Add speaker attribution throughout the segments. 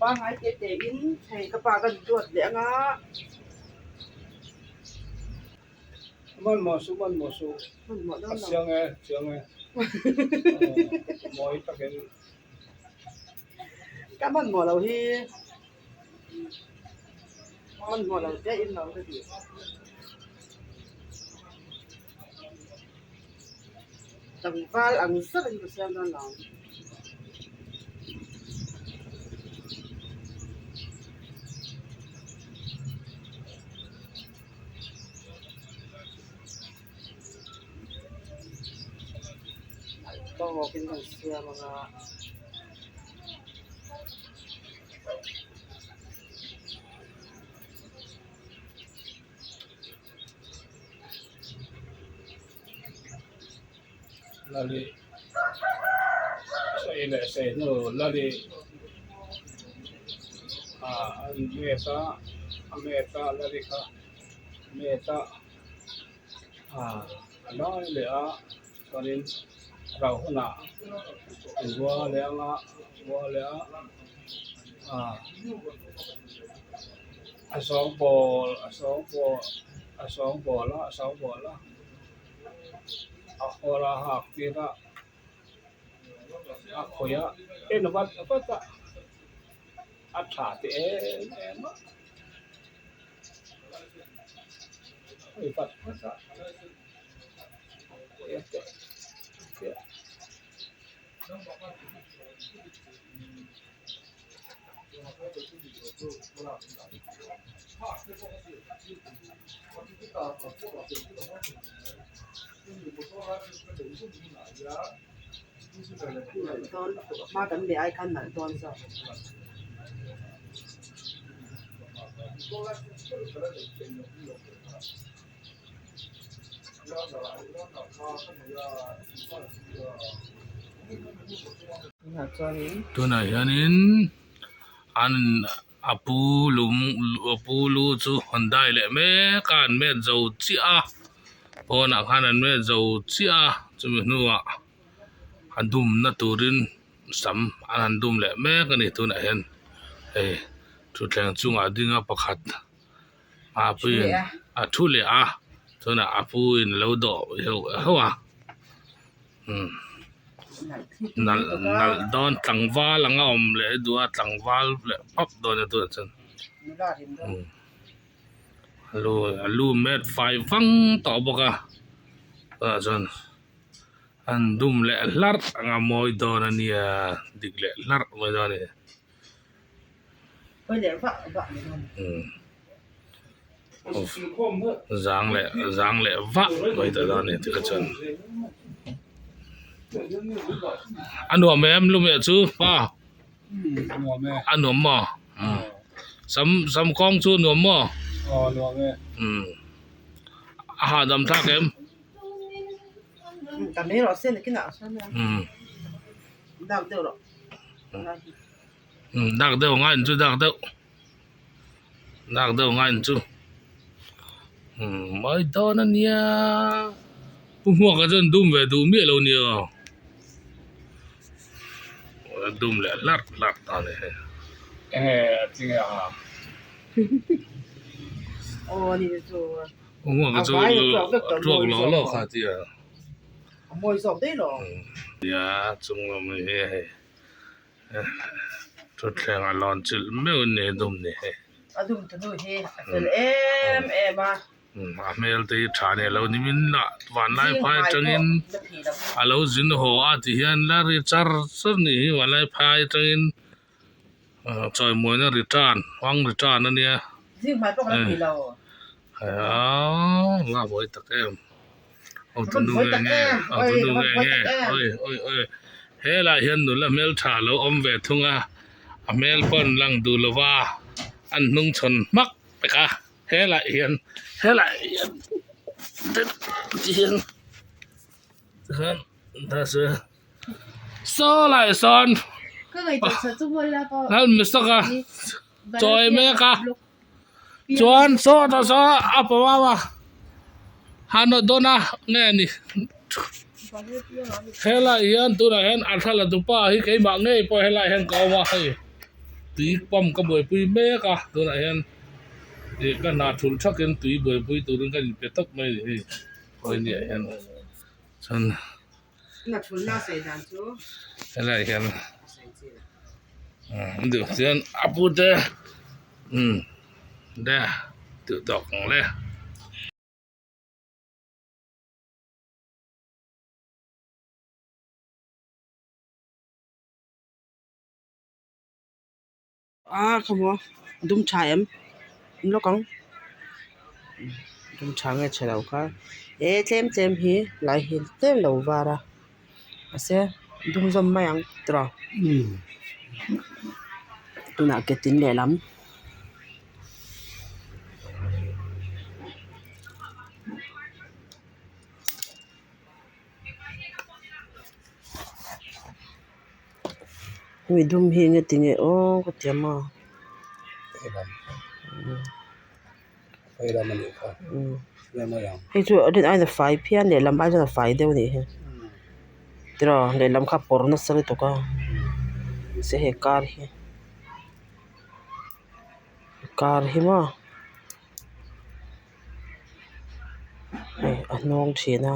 Speaker 1: pangngai te te in hei ka pa ka duat leh anga.
Speaker 2: Hmanhmawh suh hmanhmawh suh a chiang e chiang e mawi takin.
Speaker 1: Ka hmanhmawh loh hi hmanhmawh loh te in lo ka ti. Tlangval ang zet in ka siam dawn lo. Tawkin kan siam ang a.
Speaker 2: Lali sei leh sei hnu lali ah an met a a met a lali kha met a ah a lai leh a chuanin rauh hunah rua leh anga rua leh a ah a sawngbawl a sawngbawl a sawngbawl a a sawngbawl a. A kawr a hak tir a a khawih a en vat vat a a tha teh em em a hawi vat vat a
Speaker 1: Hma kan leh ai khan nalh dawn zawk.
Speaker 3: Tunah hianin an a pu lung a pu lu chu an dai leh mek a an met zo chiah a pawnah khan an met zo chiah a chumi hnuah a dumna turin sam an han dum leh mek a ni tunah hian hei thutthleng chungah a ding a pakhat. A puiin a thu leh a chuan a puiin a lo dawh heuh heuh a umm nalh nalh dawn tlangval anga awm leh a duh a tlangval leh pap dawn a tunah chuan umm a lu a lu met fai vang tawh bawk a tunah chuan an dum leh hlarh anga mawi dawn a nia dik leh hlarh mai dawn a ni. Zang leh zang leh vah mai ta dawn a ni tikha chuan a nuam em lumeh chu pa a nuam maw sam sam kawng chu a nuam maw a hahdam thlak em Dak deuh ngai in chu dak deuh dak deuh ngai in chu mawi dawn a nia pu hmuaka chuan dum ve duh miah lo nia aw a dum leh hlarh hlarh ta a ni hei. Pu hmuaka chu a tuak lo lo kha tia. Nia chung lam hi hei. Thutthleng a lawn chilh meuh in ni dum ni hei.
Speaker 1: A dum tu nu hi a fel em em a.
Speaker 3: A hmel te hi tha nia lo ni min lah vanlai phai atangin a lo zin haw a ti hian la ri char char ni hi vanlai phai atangin chawimuaina return hmang return a nia.
Speaker 1: Zing hmai pawh ka la thei lo.
Speaker 3: Aa nga buai tak em auto nu nge nge auto nu nge nge oi oi oi helai hian nula hmeltha alo awm ve thung a a hmel pawh an lang duh lo va an hnung chhawn hmak pek a helai hian helai hian tihian tihian saw lai sawn lalmisaka chawi mek a. Chuan sawtah saw a pawh a han nawt dawn a nge ni helaiah hian tunah hian a thla la tupa hi keimah ngei pawh helaiah hian ka awm a hei. tui pump ka buaipui mek a tunah hian ih ka hna thulh thakin tui buaipui turin ka inpe tawp mai a ni hei khawi ni ah hian chuan helaiah hian duh chuan a pute umm de duh tawk ang le.
Speaker 1: A khawmaw dum tha em lawk ang dum tha nge tha lo kha he tlem tlem hi lai hi tlem lo var a mahse dum zawm mai ang tiraw tunah ke tin lehlam. Hemi dum hi enge ti nge aw ka ti a maw hei chu a rin aiin a fai phian lehlam ai chuan a fai deuh a nih hi tiraw lehlam kha a pawr nasa lutuk a mahse hei car hi car hi maw. Hei a hnawng thin a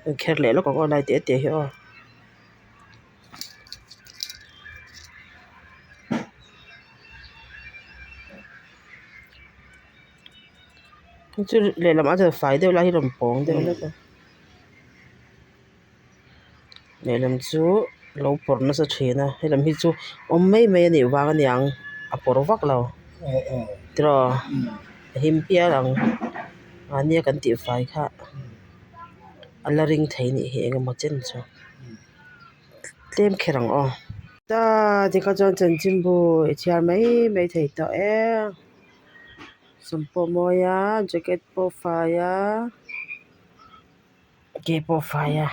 Speaker 1: an kher leh lawk ang aw lai te te hi aw. Chu lehlam ah chuan fai deuh lai hi a rawn pawng deuh hlek a lehlam chu lo pawrh nasa thin a helam hi chu awm mai mai a nih vang a niang a pawrh vak lo tiraw a him pial ang mahnia kan tih fai kha a la ring thei a nih hi engemaw chen chu tlem kher ang aw. Ta tikha chuan chanchinbu i chhiar mai mai thei tawh e sam pawh a mawi a jacket pawh a fai a. Ke pawh fai a.